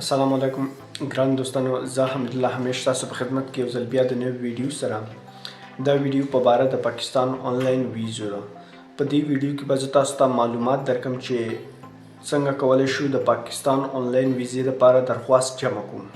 السلام علیکم ګران دوستانو، زه حمدالله همیش تاسو په خدمت کې یو ځل بیا د نوې ویډیو سره. دا ویډیو په باره د پاکستان آنلاین ویزو ده. په دې ویډیو کې به زه تاسو ته معلومات درکم چې څنګه کولی شو د پاکستان آنلاین ویزې لپاره درخواست جمع کوم.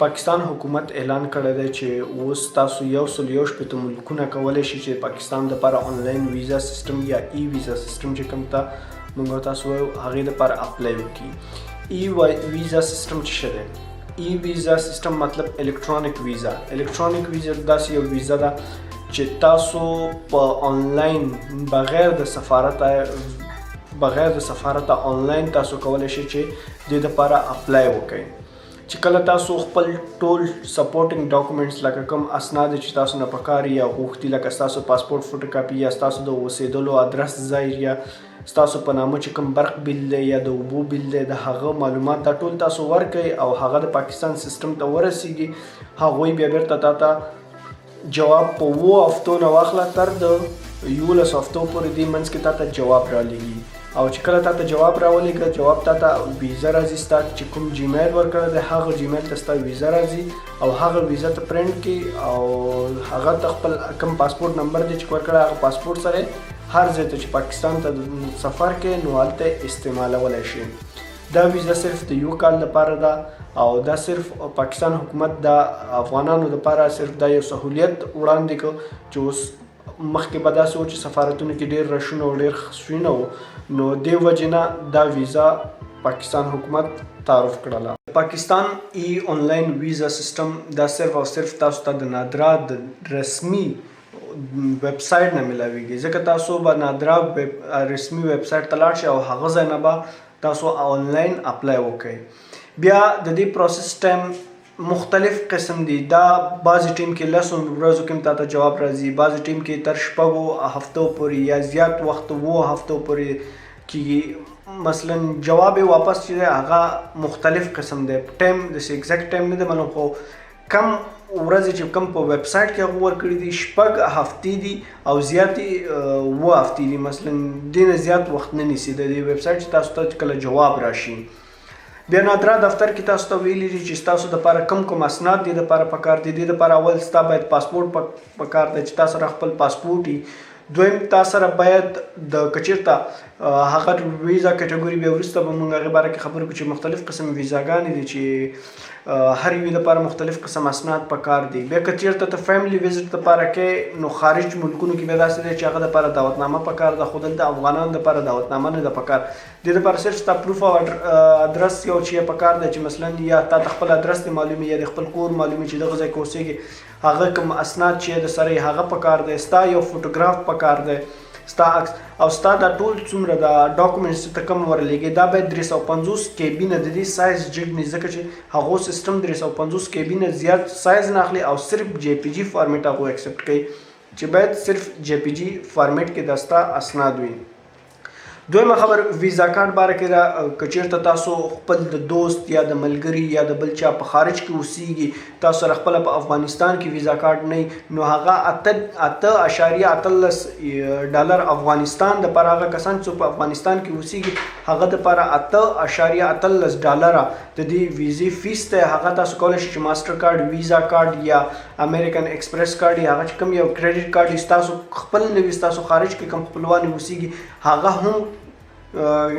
پاکستان حکومت اعلان کړی دی چې اوس تاسو 161 ملکونه کولی شي چې پاکستان دپاره آنلاین ویزا سیستم یا ای ویزا سیستم چې کوم ته موږ تاسو وایو، هغې دپاره اپلای وکړي. ای ویزا سیستم څه شی دی؟ ای ویزا سیستم مطلب الکترونیک ویزا. الکترونیک ویزا داسې یو ویزا ده چې تاسو په آنلاین بغیر د سفارت آنلاین تاسو کولی شئ چې د دې لپاره اپلای وکړئ، چې کله تاسو خپل ټول supporting documents، لکه کوم اسناد چې تاسو نه پکار یا غوښتي، لکه تاسو پاسپورت فوټو کاپي یا تاسو د اوسېدلو ادرس ځای یا تاسو په نامه چې کوم برق بیل دی یا د اوبو بیل دی، د هغه معلومات، دا ټول تاسو ورکړئ او هغه د پاکستان سیستم ته ورسیږي. هغوی بیا بیرته تا ته جواب په 7 هفتو نه واخله تر د 11 هفتو پورې، دې منځ کې تا ته جواب رالیږي. او چې کله تا ته جواب راولېږه، جواب تا ته ویزه راځي. ستا چې کوم جیمیل ورکړی دی، هغه جیمیل ته ستا ویزه راځي او هغه ویزه ته پرنټ کې او هغه ته خپل کوم پاسپورت نمبر دی چې ورکړی، هغه پاسپورت سره هر ځای ته چې پاکستان ته سفر کې، نو هلته استعمالولی شي. دا ویزه صرف د یو کال لپاره ده او دا صرف پاکستان حکومت د افغانانو لپاره صرف دا یو سهولیت وړاندې کړ چې اوس مخکې به داسې و چې سفارتونو کې ډېر رشونه او ډېر خسوینه وو، نو دې وجې نه دا ویزا پاکستان حکومت تعارف کړله. پاکستان ای آنلاین ویزا سیستم دا صرف او صرف تاسو ته د نادرا د رسمي ویب سایټ نه ملاویږي، ځکه تاسو به نادرا ویب رسمي ویب سایټ ته لاړ شئ او هغه ځای نه به تاسو آنلاین اپلای وکړئ. بیا د دې process time مختلف قسم دي. دا بعضې ټیم کې 10 ورځو کې هم تاته جواب راځي، بعضې ټیم کې تر 6 هفتو پورې یا زیات وخت 7 هفتو پورې کیږي. مثلا جواب واپس چې دی، هغه مختلف قسم دی. ټایم داسې exact time نه دی معلوم، خو کم ورځې چې کم په ویب سایټ کې هغه ورکړي دي، 6 هفتې دي او زیاتې 7 هفتې دي. مثلا دې نه زیات وخت نه نیسي د دې ویب سایټ چې تاسو ته کله جواب راشي. بیا نادرا دفتر کې تاسو ته ویلي دي چې تاسو د پاره کم کوم اسناد دي د پاره پکار دي. د پاره اول ستا باید پاسپورت پکار دی چې تاسو سره خپل پاسپورت وي. دویم، تاسو سره باید د کچیرته هغه ویزا کټګوري، بیا وروسته به موږ هغې باره کې خبرې وکړو چې مختلف قسم ویزاګانې دي چې هر یوې لپاره مختلف قسم اسناد پکار دي. بیا که چیرته ته family visit لپاره کې، نو خارج ملکونو کې بیا داسې دی چې هغه لپاره دعوتنامه پکار ده، خو دلته افغانانو لپاره دعوتنامه نه ده پکار. دې لپاره صرف ستا proof of address یو چې پکار دی، چې مثلا یا تا ته خپل ادرس دی معلومي یا د خپل کور معلومي چې دغه ځای کې اوسېږي، هغه کوم اسناد چې د سره هغه پکار دی. ستا یو فوټوګراف پکار دی، ستا عکس، او ستا دا ټول څومره دا documents ته کوم ورلېږي، دا باید 350 KB نه د دې سایز جګ نه، ځکه چې هغو سیستم 350 KB نه زیات سایز نه اخلي او صرف JPG format هغو accept کوي، چې باید صرف JPG format کې دا ستا اسناد وي. دویمه خبر ویزا کارت باره کې ده. که چیرته تاسو خپل د دوست یا د ملګري یا د بل چا په خارج کې اوسیږي، تاسو سره خپل په افغانستان کې ویزا کارت نه، نو هغه 8.18 ډالر افغانستان د پر هغه کسان چې په افغانستان کې اوسیږي، هغه د پر 8.18 ډالر د دې ویزې فیس ته. هغه تاسو کولی شئ چې ماستر کارت، ویزا کارت یا امریکن ایکسپریس کارت یا هغه چې کوم یو credit card تاسو خپل نه وي، تاسو خارج کې کوم خپلوان اوسیږي، هغه هم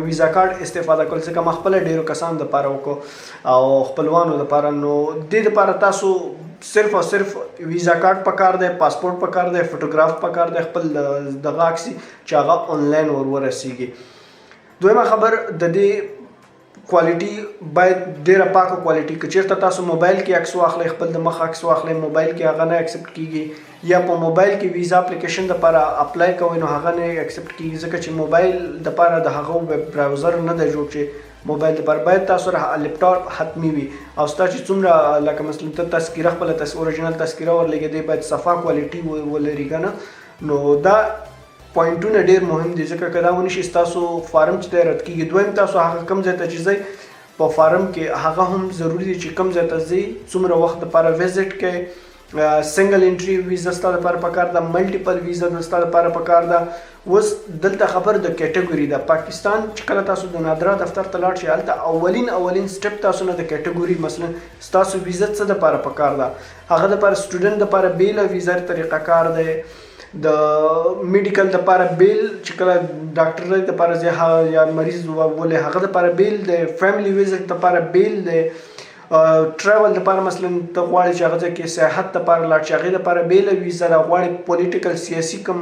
ویزا کارت استفاده کول، ځکه ما خپل ډیرو کسانو د پاره وکړو او خپلوانو د پاره. نو د دې لپاره تاسو صرف او صرف ویزا کارت پکار دی، پاسپورت پکار دی، فوټوګراف پکار دی خپل دغه عکس چې هغه آنلاین ور ورسیږي. دویمه خبر، د دې quality باید ډیره پاکه quality. که چیرته تاسو موبایل کې عکس واخلئ، خپل د مخ عکس واخلئ موبایل کې، هغه نه accept کیږي، یا په موبایل کې ویزا اپلیکیشن د لپاره اپلای کوئ، نو هغه نه accept کیږي، ځکه چې موبایل د لپاره د هغه ویب browser نه دی جوړ چې موبایل لپاره. باید تاسو سره لپټاپ حتمی وي او ستا چې څومره لکه مثلا ته تذکره خپل original تذکره ورلېږې، دی باید صفا quality ولري کنه. نو دا پوینټونه ډیر مهم دي، ځکه که دا ونه شي، ستاسو فارم چې دی رد کیږي. دویم، تاسو هغه کوم ځای ته چې ځئ په فارم کې، هغه هم ضروري دي چې کوم ځای ته ځئ، څومره وخت لپاره visit کوئ. سنگل انټری ویزا ستا لپاره پکار ده، ملټیپل ویزا د ستا لپاره پکار ده. اوس دلته خبر د کیټګوري ده. پاکستان چې کله تاسو د نادرا دفتر ته لاړ شئ، هلته اولین سټپ تاسو نه د کیټګوري، مثلا ستاسو ویزا څه دپاره پکار ده، هغه دپاره سټوډنټ دپاره بیله ویزا طریقه کار دی، د میډیکل دپاره بیل، چې کله ډاکټر دپاره ځي یا مریض ولې هغه دپاره بیل دی، فیملی ویزټ دپاره بیل دی، ټریول دپاره مثلا ته غواړې چې هغه ځای کې سیاحت دپاره لاړ شې، هغې دپاره بېله ویزه ده، غواړې پولیټیکل سیاسي کوم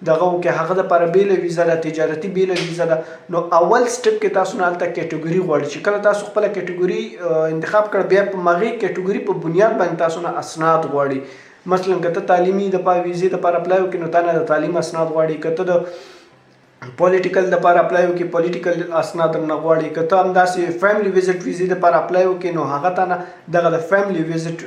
دغه وکړې، هغه دپاره بېله ویزه ده، تجارتي بېله ویزه ده. نو اول سټپ کې تاسو نه هلته کیټګوري غواړي چې کله تاسو خپله کیټګوري انتخاب کړه، بیا په هغې کیټګوري په بنیاد باندې تاسو نه اسناد غواړي. مثلا که ته تعلیمي دپاره ویزې دپاره اپلای وکړې، نو تا نه د تعلیم اسناد غواړي، که ته د پولیټیکل دپاره اپلای وکړې، پولیټیکل اسناد نه غواړي، که ته همداسې فیملی ویزټ ویزې دپاره اپلای وکړې، نو هغه تا نه دغه د فیملی ویزټ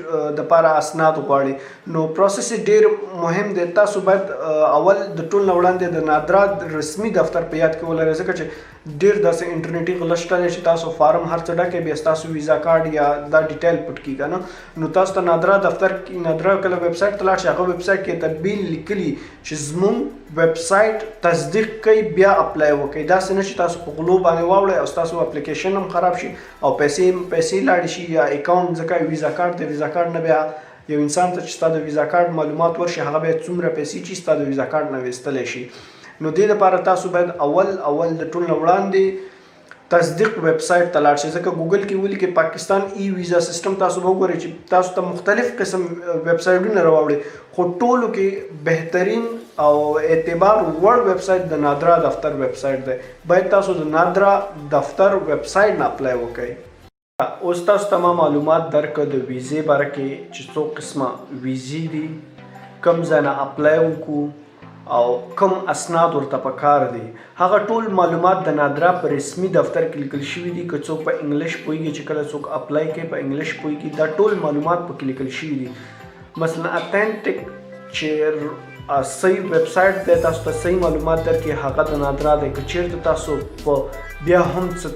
دپاره اسناد غواړي. نو پروسس یې ډېر مهم دی. تاسو باید اول د ټول نه وړاندې د نادرا رسمي دفتر په یاد کې ولرئ، ځکه چې ډېر داسې انټرنیټي غله شته دی چې تاسو فارم هر څه ډکئ، بیا ستاسو ویزا کارت یا دا ډیټیل پټ کړي که نه. نو تاسو ته نادرا دفتر کې، نادرا کله ویب سایټ ته لاړ شئ، هغه ویب سایټ کې ته بیل لیکلي چې زموږ ویب سایټ تصدیق کوي بیا اپلای وکړئ. داسې نه چې تاسو په غلو باندې واوړئ او ستاسو اپلیکیشن هم خراب شي او پیسې لاړې شي یا اکاونټ، ځکه ویزا کارت دی، ویزا کارت نه بیا یو انسان ته چې ستا د ویزا کارت معلومات ورشي، هغه بیا څومره پیسې چې ستا د ویزا کارت نه ویستلی شي. نو دې لپاره تاسو باید اول د ټول نه وړاندې تصدیق ویب سایټ ته لاړ شئ، ځکه ګوګل کې ولیکئ پاکستان ای ویزا سیستم، تاسو به وګورئ چې تاسو ته مختلف قسم ویب سایټونه راوړي، خو ټولو کې بهترین او اعتبار وړ ویب سایټ د نادرا دفتر ویب سایټ دی. باید تاسو د نادرا دفتر ویب سایټ نه اپلای وکړئ. اوس تاسو ته ما معلومات درکړه د ویزې باره کې چې څو قسمه ویزې دي، کوم ځای نه اپلای وکړو او کوم اسناد ورته پکار دي. هغه ټول معلومات د نادرا په رسمي دفتر کې لیکل شوي دي. که څوک په انګلیش پوهیږي، چې کله څوک اپلای کوي په انګلیش پوهیږي، دا ټول معلومات پکې لیکل شوي دي. مثلا اتنټیک چې صحیح ویب سایټ دی، تاسو ته صحیح معلومات درکړي، هغه د نادرا دی. که چیرته تاسو په بیا هم څه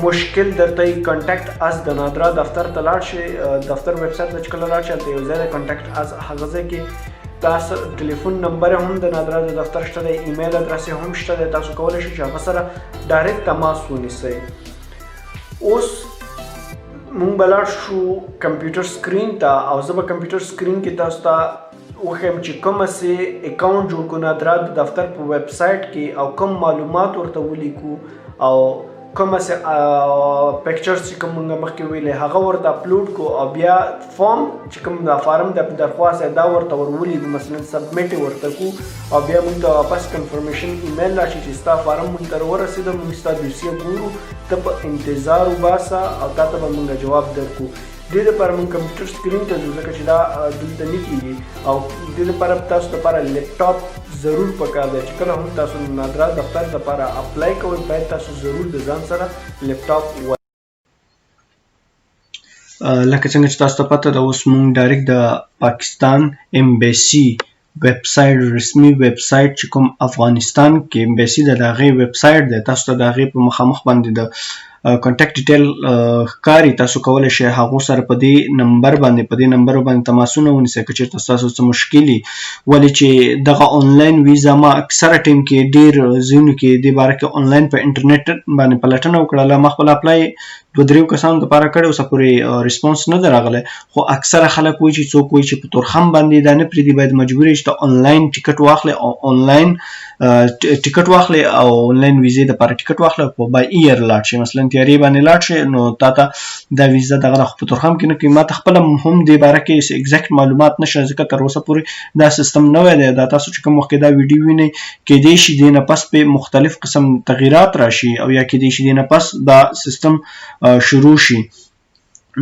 مشکل درته یې، کنټاکټ اس د نادرا دفتر ته لاړ شئ، دفتر ویب سایټ ته چې کله لاړ شئ، هلته یو ځای دی کنټاکټ اس، هغه ځای کې تاسو ټلیفون نمبر هم د نادرا د دفتر شته دی، ایمیل ادرس یې هم شته دی، تاسو کولی شئ چې هغه سره ډایرکټ تماس ونیسئ. اوس مونږ به لاړ شو کمپیوټر سکرین ته، او زه به کمپیوټر سکرین کې تاسو ته وښیم چې کوم سي اکاونټ جوړ کړو نادرا د دفتر په ویب سایټ کې، او کوم معلومات ورته ولیکو، او کوم سي پکچرز چې کوم مونږ مخکې ویلې هغه ورته اپلوډ کو، او بیا فارم چې کوم دا فارم د درخواست دی دا ورته ور ولیږو، مثلا سبمیټ یې ورته کو، او بیا مونږ ته واپس کنفرمیشن ایمیل راشي چې ستا فارم مونږ ته ورسېده، مونږ ستا دوسیه ګورو، ته په انتظار وباسه او تا ته به مونږ جواب درکو. دې لپاره مونږ کمپیوټر سکرین ته ځو، ځکه چې دا دلته نه کېږي، او دې لپاره تاسو لپاره لپټاپ ضرور پکار دی چې کله هم تاسو نادرا دفتر لپاره اپلای کوئ، باید تاسو ضرور د ځان سره لپټاپ ولرئ. لکه څنګه چې تاسو ته پته ده، اوس مونږ ډایرکټ د پاکستان امبیسي ویب سایټ، رسمي ویب سایټ چې کوم افغانستان کې امبیسي ده، د هغې ویب سایټ دی، تاسو ته د هغې په مخامخ باندې د کانټیکټ ډیټیل ښکاري. تاسو کولی شئ هغو سره په دې نمبر باندې، په دې نمبر باندې تماسونه ونیسئ که چېرته ستاسو څه مشکل وي. ولې چې دغه آنلاین ویزا ما اکثره ټایم کې ډېر ځایونو کې دې باره کې آنلاین په انټرنیټ باندې پلټنه وکړله، ما خپله اپلای دوه دریو کسانو دپاره کړی، اوسه پورې ریسپانس نه دی راغلی. خو اکثره خلک وایي چې څوک وایي چې په تورخم باندې دا نه پرېږدي، باید مجبور یې چې ته آنلاین ټیکټ واخلې او آنلاین ټیکټ واخلې او آنلاین ویزې دپاره ټیکټ واخلې او په بای ایر لاړ شې، مثلا تیارې باندې لاړ شې، نو تا ته دا ویزه دغه خو په تورخم کې نه کوي. ما ته خپله هم دې باره کې ایگزیکټ معلومات نشته، ځکه تر اوسه پورې دا سیستم نوی دی. دا تاسو چې کوم وخت کې دا ویډیو وینئ، کیدای شي دې نه پس پې مختلف قسم تغیرات راشي، او یا کیدای شي دې نه پس دا سیستم شروع شي.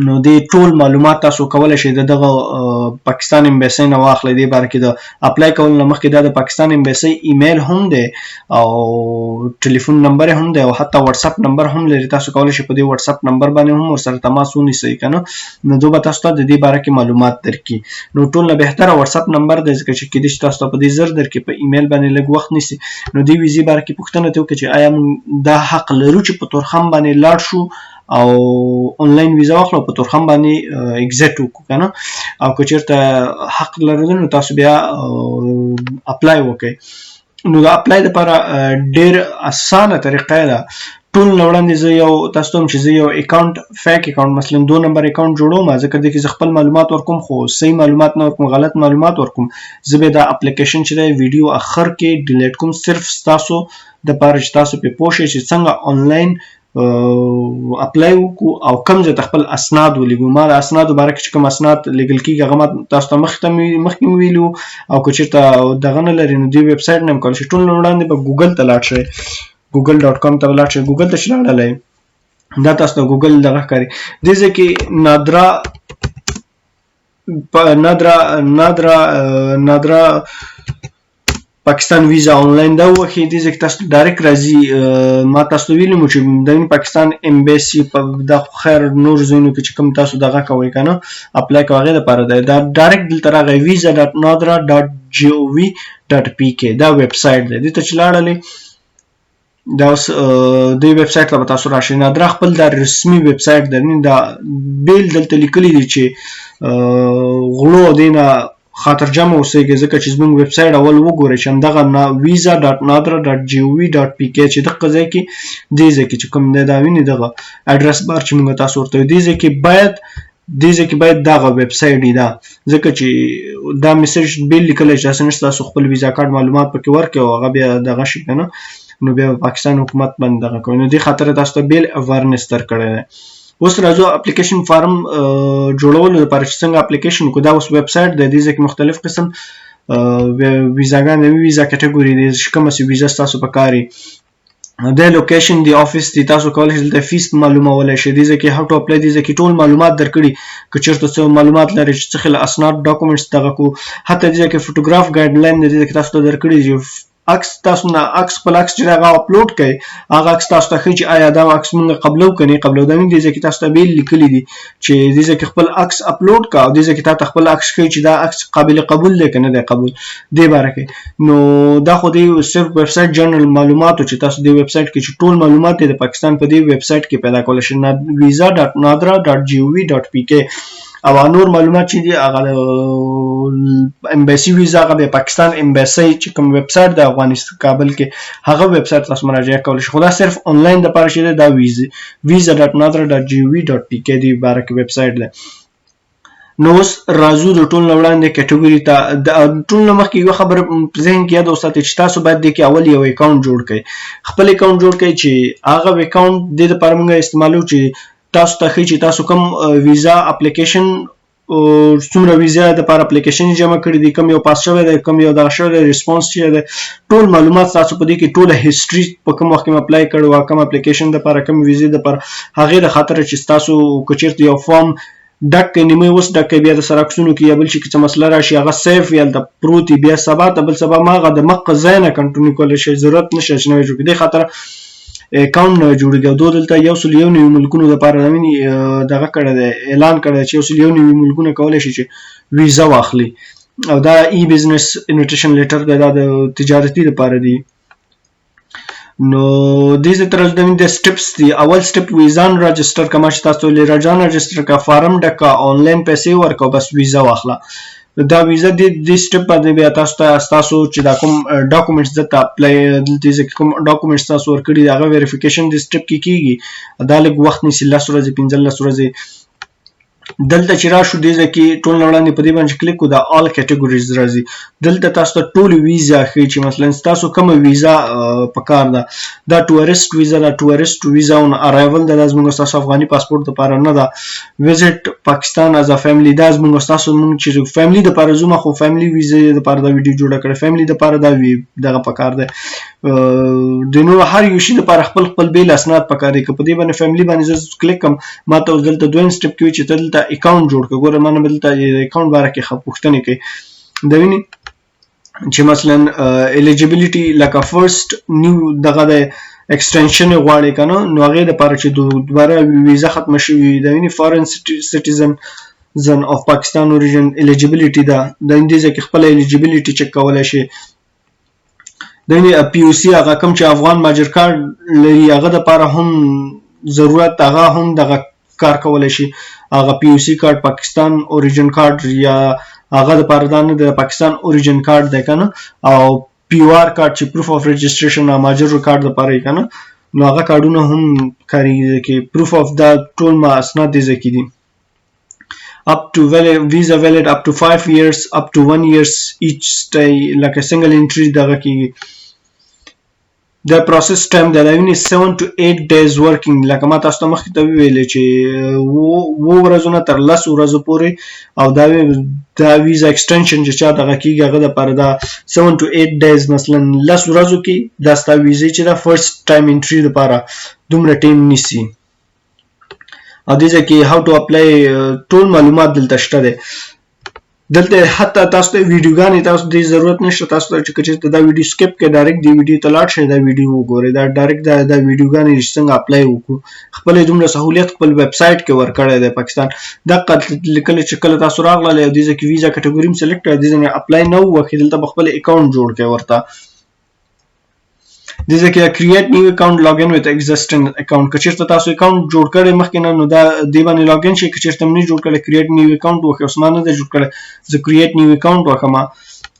نو دې ټول معلومات تاسو کولی شئ د دغه پاکستان امبیسۍ نه واخلئ. دې باره کې د اپلای کولو نه مخکې دا د پاکستان امبیسۍ ایمیل هم دی او ټلیفون نمبر هم دی او حتی واتساپ نمبر هم لري. تاسو کولی شئ په دې واتساپ نمبر باندې هم ورسره تماس ونیسئ که نه، نو دوی به تاسو ته د دې باره کې معلومات درکړي. نو ټول نه بهتره واتساپ نمبر دی، ځکه چې کېدای شي تاسو ته په دې زر درکړي، په ایمیل باندې لږ وخت نیسي. نو دې ویزې باره کې پوښتنه ترې وکړئ چې آیا موږ دا حق لرو چې په تورخم باندې لاړ شو او انلاین ویزا واخلو، په تورخم باندې ایگزیټ وکړو کنه. او که چیرته حق لرو نو تاسو بیا اپلای وکړئ. نو د اپلای لپاره ډیر اسانه طریقه ده. ټول نه وړاندې زه یو تاسو ته چې زه یو اکاونټ، فیک اکاونټ، مثلا 2 نمبر اکاونټ جوړوم، ځکه دې کې زه خپل معلومات ورکوم خو صحیح معلومات نه ورکوم، غلط معلومات ورکوم. زه به دا اپلیکیشن چې دی ویډیو اخر کې ډیلیټ کوم، صرف ستاسو د پاره چې تاسو پرې پوه شئ چې څنګه انلاین اپلای وکړو او کوم ځای ته خپل اسناد ولیږو. ما د اسنادو باره کې چې کوم اسناد لیږل کېږي هغه ما تاسو ته مخکې مې ویلي وو. او که چېرته دغه نه لري نو دې ویب سایټ نه هم کولی شئ. ټول نه وړاندې به ګوګل ته لاړ شئ، google.com ته لاړ شئ. ګوګل ته چې لاړلی دا تاسو ته ګوګل دغه ښکاري. دې ځای کې نادرا نادرا نادرا نادرا پاکستان ویزا آنلاین دا ووهئ. دې ځای کې تاسو ته ډایرکټ راځي. ما تاسو ته ویلي مو چې د پاکستان امبیسي په دا خیر نور ځایونو کې چې کوم تاسو دغه کوئ که نه اپلای کوئ هغې دپاره دی. دا ډایرکټ دلته راغی visa.nadra.gov.pk، دا ویب سایټ دی. دې ته چې لاړلې دا اوس دې ویب سایټ ته به تاسو راشئ. نادرا خپل دا رسمي ویب سایټ دی، دا بیل دلته لیکلي دي چې غلو دې نه خاطر جمع اوسئ، ځکه چې زموږ ویب سایټ اول وګورئ چې همدغه visa.nadra.gov.pk چې دغه ځای کې دې ځای کې چې کوم دی دا وینئ دغه ادرس بار چې موږ تاسو ورته دې ځای کې باید دغه ویب سایټ دی دا، ځکه چې دا میسج بیل لیکلی چې داسې نشته تاسو خپل ویزا کارت معلومات پکې ورکړئ او هغه بیا دغه شي که نه، نو بیا پاکستان حکومت باندې دغه کوي. نو دې خاطر تاسو ته بیل اویرنس درکړی دی. اوس راځو اپلیکیشن فارم جوړولو لپاره چې څنګه اپلیکیشن وکړو. دا اوس ویب سایټ دی، دې ځای کې مختلف قسم ویزاګانې، ویزا کټګوري دی چې کومه سي ویزا ستاسو په کار وي، د لوکیشن دی، افیس دی، تاسو کولی شئ دلته فیس معلومولی شئ. دې ځای کې هاو ټو اپلای، دې ځای کې ټول معلومات درکړي که چېرته څه معلومات لرئ چې څه خل اسناد ډاکومنټس دغه کو. حتی دې ځای کې فوټوګراف ګایډ لاین دی، دې ځای کې تاسو ته درکړي چې عکس تاسو نه عکس خپل عکس چې هغه اپلوډ کړئ هغه عکس تاسو ته ښیي چې آیا دا عکس مونږ قبلو که نه قبلو. دا دې ځای کې تاسو ته بیل لیکلي دي چې دې ځای کې خپل عکس اپلوډ کړه او دې ځای کې تاته خپل عکس ښیي چې دا عکس قابل قبول دی که نه دی قبول دې باره کې. نو دا خو دې صرف ویب سایټ جنرال معلوماتو چې تاسو دې ویب سایټ کې چې ټول معلومات د پاکستان په دې ویب سایټ کې پیدا کولی شئ، visa.nadra.gov.pk. او نور معلومات چې دي هغه امبیسي ویزا هغه د پاکستان امبیسي چې کوم ویب سایټ د افغانستان کابل کې هغه ویب سایټ تاسو مراجعه کولی شئ. خو دا صرف انلاین دپاره چې دی دا visa.nadra.gov.pk دې باره کې ویب سایټ دی. نو اوس راځو د ټول نه وړاندې کټګوري ته. د ټول نه مخکې یوه خبره په ذهن کې یاد وساتئ چې تاسو باید دې کې اول یو اکاونټ جوړ کړئ، خپل اکاونټ جوړ کړئ چې هغه اکاونټ دې دپاره موږ استعمالو چې تاسو ته ښیي چې تاسو کوم ویزا اپلیکیشن څومره ویزا د لپاره اپلیکیشن جمع کړی دی، کوم یو پاس شوی دی، کوم یو دغه شوی دی، ریسپانس شوی دی، ټول معلومات تاسو په دې کې ټوله هیسټري په کوم وخت کې اپلای کړی وه، کوم اپلیکیشن دپاره، کوم ویزې دپاره، هغې د خاطره چې تاسو که چېرته یو فارم ډک کړئ، نیمه اوس ډک کړئ، بیا د سره عکسونو کې یا بل شي کې څه مسله راشي هغه سیف وي هلته پروت وي، بیا سبا ته بل سبا ما هغه د مخ ځای نه کنټینیو کولی شئ، ضرورت نشته چې نوی جوړ کړئ. دې خاطر اکاونټ نه جوړیږي. او دوی دلته 191 ملکونو دپاره ویني دغه کړی دی، اعلان کړی دی چې 191 ملکونه کولی شي چې ویزا واخلي. او دا ای بزنس انویټیشن لیټر دی، دا د تجارتي دپاره دی. نو دې ځای ته راځو، د سټپس دي. اول سټپ ویزان راجسټر که، ما چې تاسو ته راجان راجسټر که، فارم ډک که، آنلاین پیسې ورکړه، بس ویزا واخله. دا ویزا دې سټپ باندې بیا تاسو ته تاسو چې دا کوم ډاکومنټس دلته اپلای دلته ځکه کوم ډاکومنټس تاسو ورکړي دي هغه ویریفیکیشن دې سټپ کې کیږي. دا لږ وخت نیسي، 10 ورځې 15 ورځې. دلته چې راشو دې ځای کې ټول نه وړاندې په دې باندې کلیک کړو دا آل کټګوریز راځي. دلته تاسو ته ټول ویزا ښیي چې مثلا ستاسو کومه ویزا پکار ده. دا ټوریست ویزا ده، ټوریست ویزا اون ارایول ده، دا زموږ ستاسو افغاني پاسپورت دپاره نه ده. ویزیټ پاکستان از ا فیملی، دا زموږ ستاسو موږ چې فیملی دپاره ځو، ما خو فیملی ویزا دپاره دا ویډیو جوړه کړې، فیملی دپاره دا وی دغه پکار دی. د نور هر یو شي دپاره خپل خپل بیل اسناد پکار دي. که په دې باندې فیملی باندې زه کلیک کړم، ما ته اوس دلته دویم سټپ کې چې ته دلته اکاونټ جوړ کړه. ګوره ما نه دلته اکاونټ باره کې ښه پوښتنې کوي. دا ویني چې مثلا الیجیبিলিټي لکه فرست نیو دغه دی اکسټنشن غواړي که نه، نو هغې دپاره چې دوباره ویزا ختمه شوي وي. دا ویني فارن سټیزن زن اف پاکستان اوریجن الیجیبিলিټي ده، د دې ځای کې خپله الیجیبিলিټي چک کولی شي. د پی او سی هغه کوم چې افغان ماجر کارت لري هغه دپاره هم ضرورت، هغه هم دغه کار کولی شي. هغه POC کارت، پاکستان origin کارت، یا هغه د پاره دا نه د پاکستان origin کارت دی کنه، او POR کارت چې proof of registration مهاجر کارت د پاره کنه، نو هغه کارډونه هم کاریږي کې proof of دا ټول ما اسناد دي ځکه دي. Up to valid visa valid up to 5 years، up to 1 years each stay، لکه single entry دغه کیږي. د process time د ویني 7 to 8 days working، لکه ما تاسو ته مخکې ته ویلې چې 7 ورځو نه تر 10 ورځو پورې، او دا ویزا extension چې چا دغه کیږي، هغه د پاره دا 7 to 8 days، مثلا 10 ورځو کې دا ستا ویزې چې دا first time entry لپاره دومره ټایم نیسي. او دې ځای کې how to apply ټول معلومات دلته شته دی. دلته حتی تاسو ته ویډیوګانې، تاسو دې ضرورت نشته تاسو ته چې چېرته دا ویډیو skip کړئ، direct دې ویډیو ته لاړ شئ، دا ویډیو وګورئ، دا direct دا ویډیوګانې چې څنګه apply وکړو. خپل دومره سهولیت خپل ویب سایټ کې ورکړی دی پاکستان. دقه لیکل چې کله تاسو راغلل او دې ځای کې ویزا category هم select کړئ، دې ځای apply now وکړئ، دلته به خپل account جوړ کړئ ورته. دې ځای کې create new account، login with existing account، که چېرته تاسو account جوړ کړی مخکې نه، نو دا دې باندې login شئ. که چېرته نه جوړ کړی، create new account وکړئ. اوس ما نه دی جوړ کړی، زه create new account وکړم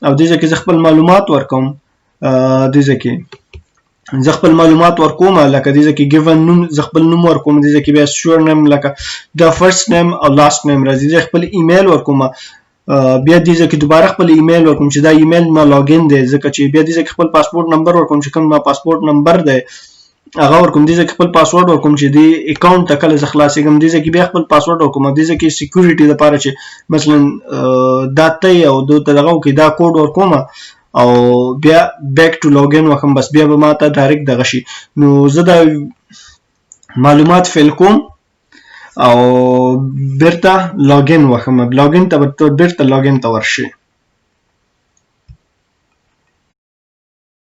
او دې ځای کې زه خپل معلومات ورکوم. دې ځای کې زه خپل معلومات ورکوم، لکه دې ځای کې given نوم، زه خپل نوم ورکوم. دې ځای کې بیا surname، لکه د first name او last name راځي. زه خپل ایمیل ورکوم، بیا دې ځای کې دوباره خپل ایمیل ورکوم چې دا ایمیل ما login دی، ځکه چې بیا دې ځای کې خپل پاسپورت نمبر ورکوم چې کوم ما پاسپورت نمبر دی هغه ورکوم. دې ځای کې خپل پاسورډ ورکوم چې دې account ته کله زه خلاصېږم، دې ځای کې بیا خپل پاسورډ ورکوم. دې ځای کې security لپاره چې مثلا دا ته او ته دغه وکړي، دا کوډ ورکوم او بیا back to login وکم، بس بیا به ما ته direct دغه شي. نو زه دا معلومات fill کوم او بیرته login وکم، login ته بیرته login ته ورشي.